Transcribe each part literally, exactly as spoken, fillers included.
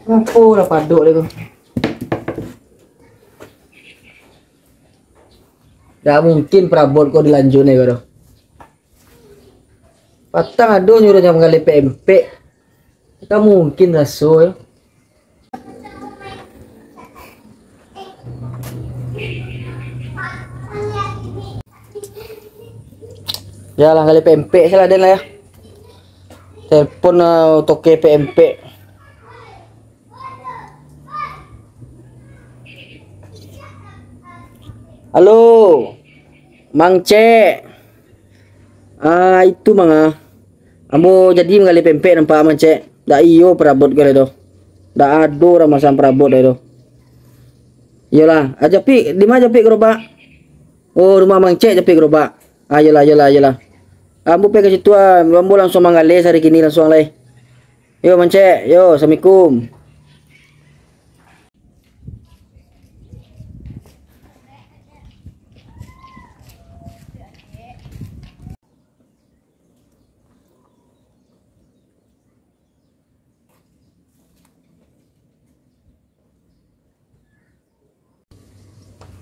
Apo lah padok deh ko. Dak mungkin parabot ko dilanjuik ni ko doh. Patang ado nyuruah jan manggaleh pempek. Dak mungkin raso yo. Yo lah, gali pempek salah den lah yo. Telepon, ah, toke pempek. Halo, Mang Cek. Ah, itu Mang ah. Ambo jadi manggaleh pempek nampak Mang Cek. Dak iyo parabot ko lai doh. Dak ado urang masang parabot lai doh. Iyolah, ah, japik, di ma japik garobak? Oh, rumah Mang Cek japik garobak. Ah, iyolah, iyolah, iyolah. Ambo pai ka situ ah, ambo langsuang manggaleh sari kini langsuang lai. Yo, Mang Cek, yo, assalamualaikum.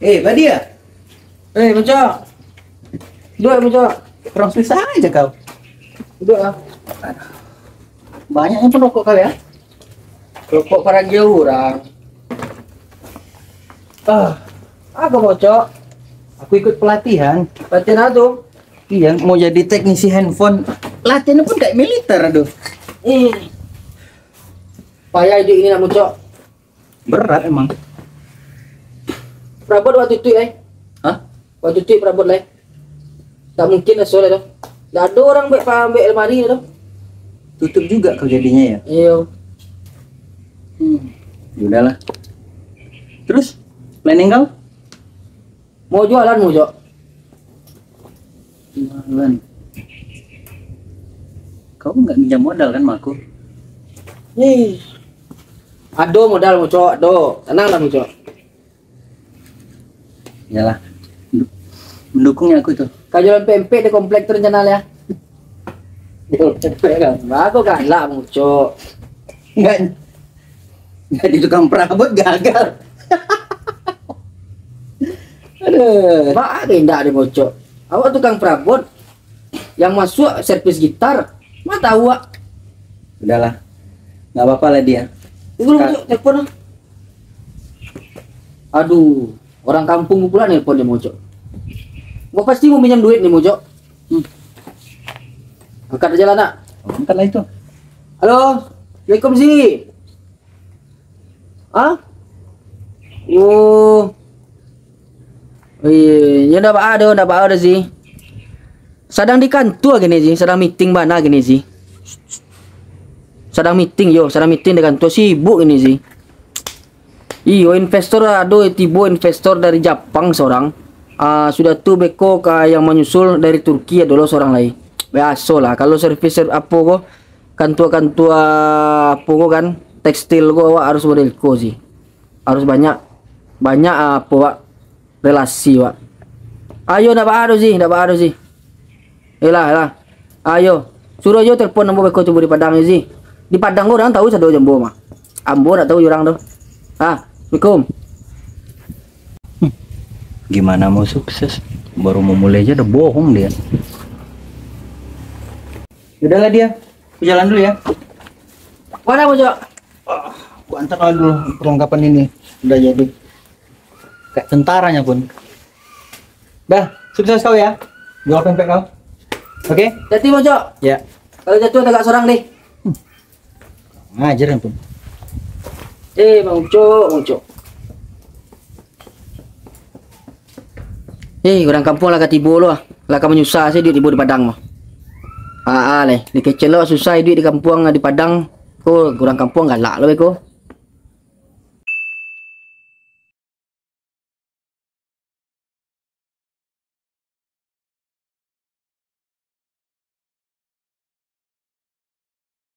Eh, Badia. Eh, Muncak. Duduak, Muncak. Urang susah aja kau. Duduak ah. Banyak yang perokok kau ya? Rokok paranjau urang. Ah, apa, Muncak? Aku ikut pelatihan. Pelatihan apa tu? Iya, mau jadi teknisi handphone. Latihannya pun kayak militer, aduh. Eh. Payah hidup ini nak, Muncak. Berat emang. Perabot waktu tu, lai. Hah? Waktu tu perabot, lai. Tak mungkin lah sore tu. Tak ada orang buat pa-, ambil lemari tu. Tutup juga kau jadinya ya? Iya. Hmm. Ya udahlah. Terus, planning kau? Mau jualan, mau, Cok. Jualan. Kau nggak minjam modal kan sama aku? Ih. Ado modal, Mucok, ado. Tenang lah, Mucok. Iyalah. Mendukungnya aku itu. Kau jualan pempek di komplek tu rencana ya? Jualan pempek kan? Bagus galak, Mucok. Enggak. Jadi tukang perabot gagal. Aduh. Baa indak deh, Mucok. Awak tukang perabot, yang masuk servis gitar, ma tahu awak. Udahlah. Nggak apa-apa lah dia. Tunggu dulu, Ka- Mucok, telepon lah. Aduh, orang kampung pula nelpon dia, Mucok. Gua pasti mau pinjam duit nih, Mucok. Hmm. Angkat aja lah, nak. Angkat lah itu. Halo, Assalamualaikum, Zi. Ah? Oh. Iya, ya ndak baa doh, ndak baa doh, Zi. Sadang di kantua gini, Zi, sadang meeting bana gini, Zi. Sadang meeting, yo, sadang meeting di kantua, sibuk gini, Zi. Iyo, investor ado tibo, investor dari Japang sorang. Ah, sudah tu beko ka yang manyusul dari Turki ado lo sorang lai. Biaso lah, kalau servis ser-, apo ko, kantua-kantua apo ko kan, tekstil ko awak harus model ko, Zi. Harus banyak, banyak, ah, apo, wak, relasi, wak. Ayo, ndak baa doh, Zi, ndak baa doh, Zi. Yolah, yolah. Ayo, suruh ajo telepon ambo beko tibo di Padang, Zi. Di Padang ko urang tahu sado jo ambo mah. Ambo ndak tahu jo urang tu. Ah, Assalamualaikum. Hmm, gimana mau sukses? Baru memulai aja udah bohong dia. Udahlah dia, aku jalan dulu ya. Mana, Mucok? Ah, aku antar dulu perlengkapan ini. Udah jadi. Kayak tentaranya pun. Dah, sukses kau ya. Jual pempek kau. Oke? Hati-hati, Mucok. Ya. Kalau jatuh, tagak sorang deh. Ngajar yang pun. Eh, Bang Ucok, Bang Ucok. Eh, urang kampuang lah ka tibo lo, ah. Lah ka manyusah se duit tibo di Padang mah. Ah, ah, leh. Dikecek lo susah duit di kampuang, di Padang. Ko, urang kampuang galak lo beko.